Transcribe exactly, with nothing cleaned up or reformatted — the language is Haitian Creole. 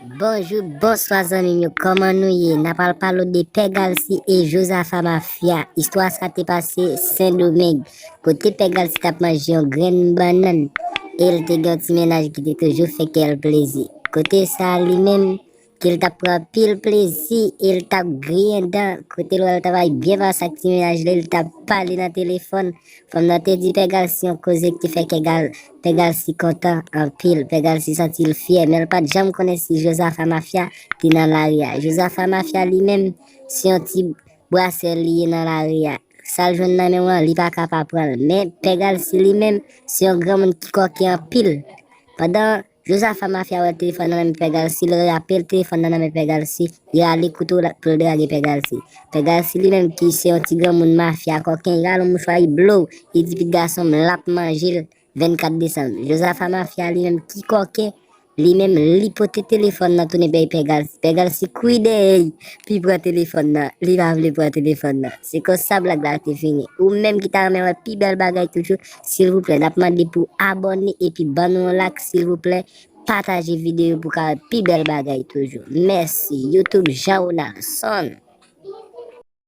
Bonjou, bonswa zanmi m yo, kòman nou ye? N a pral pale de Pè Galsi e Jozafa Mafya. Istwa sa te pase Sendomeng, kote Pè Galsi t ap manje yon grenn bannann e l te gen yon ti mennaj ki te toujou fè kè l plezi. Kote sa li menm, ke l t ap pran anpil plezi e l t ap griyen dan, kote l wè l t ap bay byen pase ak ti mennaj li, l t ap pale nan telefòn. Fanm nan te di Pè Galsi yon koze ki te fè kè Gal, Pè Galsi kontan anpil. Pè Galsi santi l fyè, men l pa t janm konnen si Jozafa Mafya te nan lari a. Jozafa Mafya li menm, se yon ti brasè li ye nan lari a. Sa l jwenn nan men w lan, li pa ka pa pran l. Men Pè Galsi li menm, se yon granmoun ki kòken anpil. Pandan Jozafa Mafya wè telefòn nan nan men Pè Galsi, l rape telefòn nan nan men Pè Galsi, li rale kouto pou l drage Pè Galsi. Pè Galsi li menm ki se yon ti granmoun mafya kòken, li rale yon mouchwa, li blow, li di pitit gason m l ap manje l vennkat desanm. Jozafa Mafya li menm ki kòken, li menm li pote telefòn nan tounen bay Pè Galsi. Pè Galsi kouri dèyè l, pou l pran telefòn nan, li pa vle pran telefòn nan. Se konsa blag la te fini. Ou menm ki ta renmen wè pi bèl bagay toujou, silvouplè, n ap mande pou abòne epi ban nou yon like, silvouplè, pataje videyo pou ka wè pi bèl bagay toujou. Mèsi, YouTube Jean Ronaldson.